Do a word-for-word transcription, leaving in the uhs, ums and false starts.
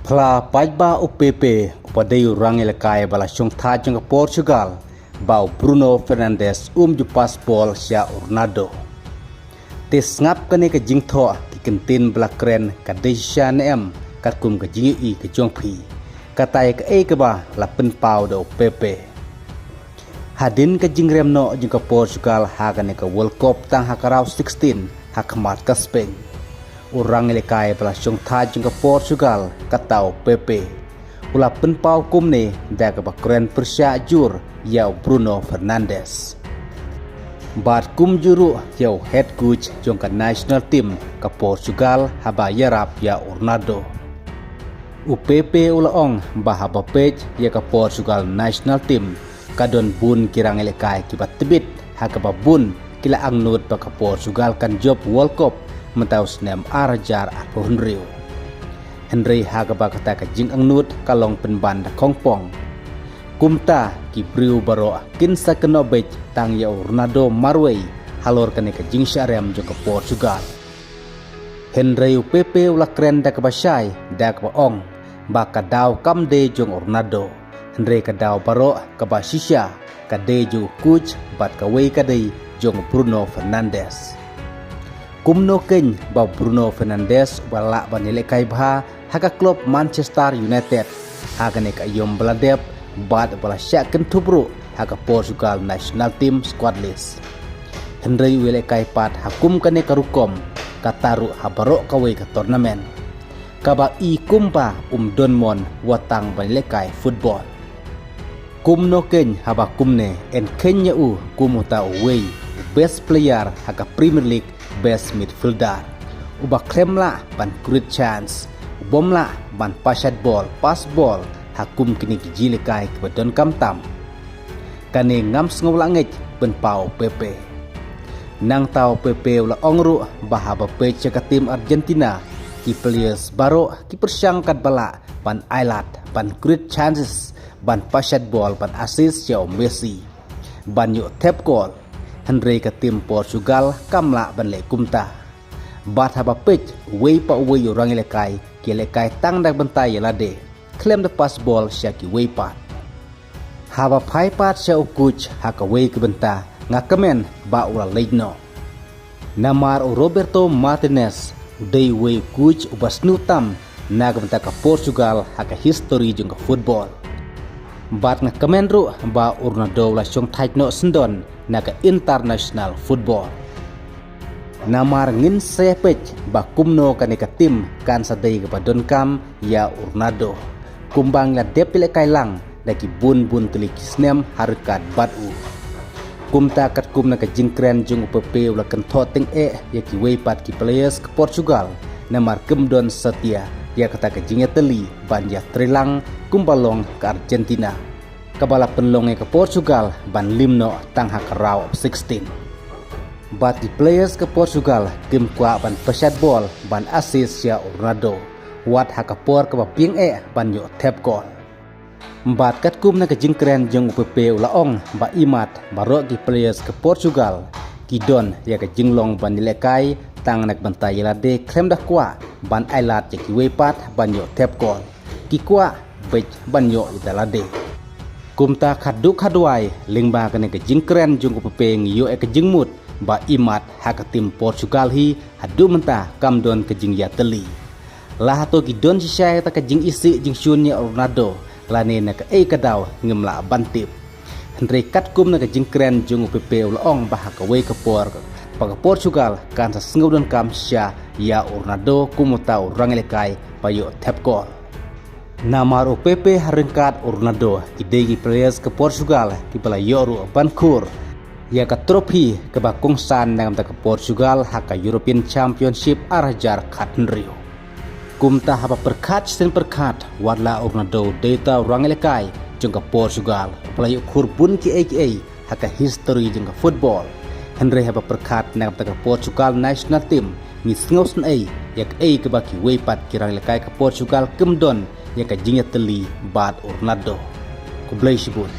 Khlem pat ba u Pepe, uba dei u rang ïalehkai ba la shongthait jong ka Portugal, ba u Bruno Fernandes um ju pass bol sha u Ronaldo. Te sngap kane ka jingthoh ki kyntien ba la kren ka dei shisha ne em, katkum ka jingïohi ka jong phi. Katai kaei kaba la pynpaw da u Pepe. Hadien ka jingrem noh jong ka Portugal ha kane ka World Cup tang ha ka round sixteen ha khmat ka Spain, u rang ïalehkai ba la shongthait jong ka Portugal, kata u Pepe, u la pynpaw kumne da kaba kren pyrshah jur ïa u Bruno Fernandes. Bad kumjuh ruh ïa u head coach jong ka national team ka Portugal haba ïarap ïa u Ronaldo. U Pepe u la ong ba haba peit ïa ka Portugal national team, ka don bun ki rang ïalehkai kiba tbit, ha kaba bun ki la angnud ba ka Portugal kan jop World Cup mynta u snem ar hajar arphew hynriew. Hynrei ha kaba kata ka jingangnud ka long pynban da khongpong. Kumta ki briew baroh kin sa kynnoh beit tang ïa u Ronaldo marwei halor kane ka jingshah rem jong ka Portugal. Hynrei u Pepe u la kren da kaba shai, da kaba ong ba ka daw kam dei jong u Ronaldo, hynrei ka daw baroh kaba shisha ka dei jong u coach bad kawei ka dei jong u Bruno Fernandes. Kumno keiñ ba u Bruno Fernandes uba lah ban ïalehkai bha ha ka klub Manchester United ha kane ka aïom ba la dep, bad ba la shah kynthup ruh ha ka Portugal national team squad list. Hynrei u ïalehkai pat ha kum kane ka rukom, kata ruh ha baroh kawei ka tournament, kaba i kumba um don mon wat tang ban ïalehkai football. Kumno keiñ haba kumne yn kheiñ ïa u kum uta uwei u best player ha ka Premier League, best midfielder, uba khlem lah ban create chance, u bym lah ban pashat bol, pass bol ha kum kine ki jingïalehkai kiba donkam tam. Kane ngam sngew lah ngeit, pynpaw u Pepe. Nangta u Pepe u la ong ruh ba haba peit sha ka team Argentina, ki players baroh ki pyrshang katba lah ban ailad, ban create chances, ban pashat bol, ban assist sha u Messi, ban ïoh thep gol. Hynrei ka team Portugal kam lah ban leh kumta. Bad haba peit uwei pa uwei u rang ïalehkai, ki ïalehkai tang na ka bynta ïa lade, khlem da pass bol sha kiwei pat. Haba phai pat sha u coach ha kawei ka bynta, nga kmen ba u la leit noh. Namar u Roberto Martinez u dei uwei u coach uba sniew tam na ka bynta ka Portugal ha ka history jong ka football. Bad nga kmen ruh ba u Ronaldo u la shongthait noh syndon na ka international football. Namar ngin sa ïa peit ba kumno kane ka team kan sa dei kaba donkam ïa u Ronaldo, kumba ngi la dep ïalehkai lang da ki bun bun tylli ki snem ha ryngkat bad u. Kumta katkum na ka jingkren jong u Pepe u la kynthoh tyngeh ïa kiwei pat ki players ka Portugal, namar kim don satia ïa kata ka jingïatylli ban ïatreilang kumba long ka Argentina, kaba la pynlong ïa ka Portugal ban lim noh tang ha ka round of sixteen. Bad ki players ka Portugal kim kwah ban pashat bol, ban assist sha u Ronaldo, wat ha ka por kaba biang eh ban ïoh thep gol. Bad katkum na ka jingkren jong u Pepe u la ong ba imat baroh ki players ka Portugal ki don ïa ka jinglong ban ïalehkai tang na ka bynta ïa lade, khlem da kwah ban ailad ïa kiwei pat ban ïoh thep gol. Ki kwah beit ban ïoh ïa da lade. Kumta khadduh khadwai lyngba kane ka jingkren jong u Pepe ngi ïoh ïa ka jingmut ba imat ha ka team Portugal hi haduh mynta kam don ka jingïatylli. La hato ki don shisha ïa kata ka jingisih jingshun ïa u Ronaldo, lane na kaei ka daw, ngim lah ban tip. Hynrei katkum na ka jingkren jong u Pepe u la ong ba ha kawei ka por ba ka Portugal kan sa sngew donkam shisha ïa u Ronaldo kum uta u rang ïalehkai ba ïoh thep gol. Namar u Pepe ha ryngkat u Ronaldo ki dei ki players ka Portugal kiba la ïoh ruh ban khur ïa ka trophy kaba kongsan na ka bynta ka Portugal ha ka European Championship ar hajar khathynriew. Kumta haba pyrkhat shisien pyrkhat, wat la u Ronaldo u dei uta u rang ïalehkai jong ka Portugal uba la ïoh khur bun kiei kiei ha ka history jong ka football, hynrei haba pyrkhat na ka bynta ka Portugal national team, ngi sngewsynei ïa kaei kaba kiwei pat ki rang ïalehkai ka Portugal kim don ïa ka jingïatylli bad u Ronaldo. Khublei shibun.